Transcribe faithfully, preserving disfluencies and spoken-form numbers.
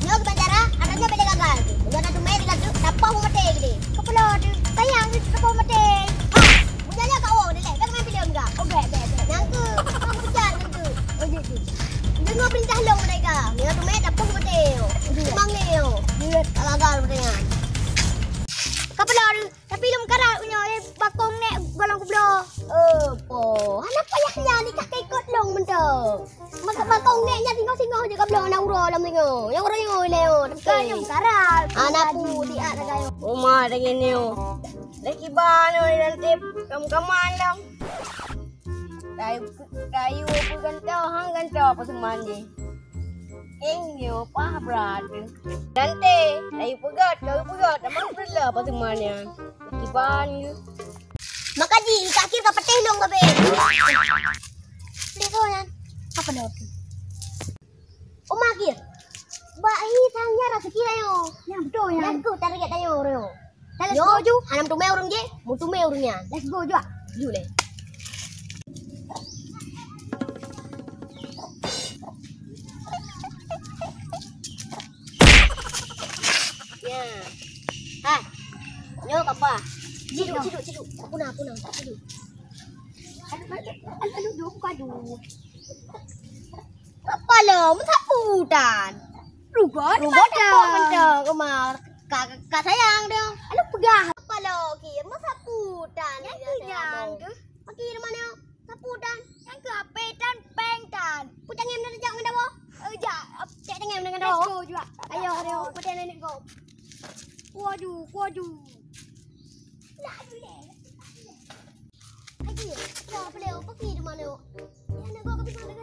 Nyoe keu bandara, atanyoe bèk lé gagal. Meunyoe na teumèe lé gagal, tapoh maté geude. Keupeulon, sayang, tapoh maté. Ha, meunyoe nyoe ka woe dilèe, bèk main filem ka. Oh, bèk, bèk, bèk. Nyang keu, kamu bijak nyang keu. Oh, jeuet, jeuet. Deungoe peurintah lôn mereka. Meunyoe teumèe tapoh maté. Jeuet. Seumang lé yo. Jeuet. Ka gagal maté nyan. Keupeulon, tapi lôn karat nyoe, eh, bakong nèk gohlom kubloe. Eh, po. Hana payah nyan, ikah ka ikot lôn mantong. Maka bakong nèk nyan singoh-singoh jeuet kabloe na uroe lam singoh. Nyang uroe nyoe lé oh, tapi kayong karat. Ana pu siat na kayong. Uma dengan nyoe. Dah kiban nyoe dan tip kam-kaman dong. Kayu, kayu apa gantoh, hang gantoh apa seman je. Eng nyoe pah berat. Dan teh, kayu peugöt, kayu peugöt, amang peula apa seman nyan. Kiban je. Maka ji, ka akhir ka peuteh lôn ka bèk. Peuteh lôn nyan. Apa dah tu? Oma akhir. Bak hi sang nyan raseuki tanyoe. Nyan beutôi nyan. Nyan keuh target tanyoe, Rio. Let's go ju. Hana meuteumé ureueng jih, meuteumé ureueng nyan. Let's go ju. Ju lé. Ya. Ha. Nyoe kapa. Ciduk, ciduk, ciduk. Puna, puna, ciduk. Aduh, aduh, aduh, aduh, aduh. Apa lo? Meusapu tan. Rugot, rugot dah. Mantap, Umar. Kak, kak sayang dong. Aduh, peugah. Apa lo? Ki, meusapu tan. Nyan tu nyan tu. Pagi mana? Sapu tan. Nyang keu H P tan, pèng tan. Pu tangém na jak ngon dawa. Eh, jak. Cek tangém na ngon dawa. Let's go juga. Ayo, ayo, pu tangém nenek go. Kuaju, kuaju. Nak aju deh. Aji, ya, boleh, oh, pergi di mana, oh? Ya, nak go ke pisang dengan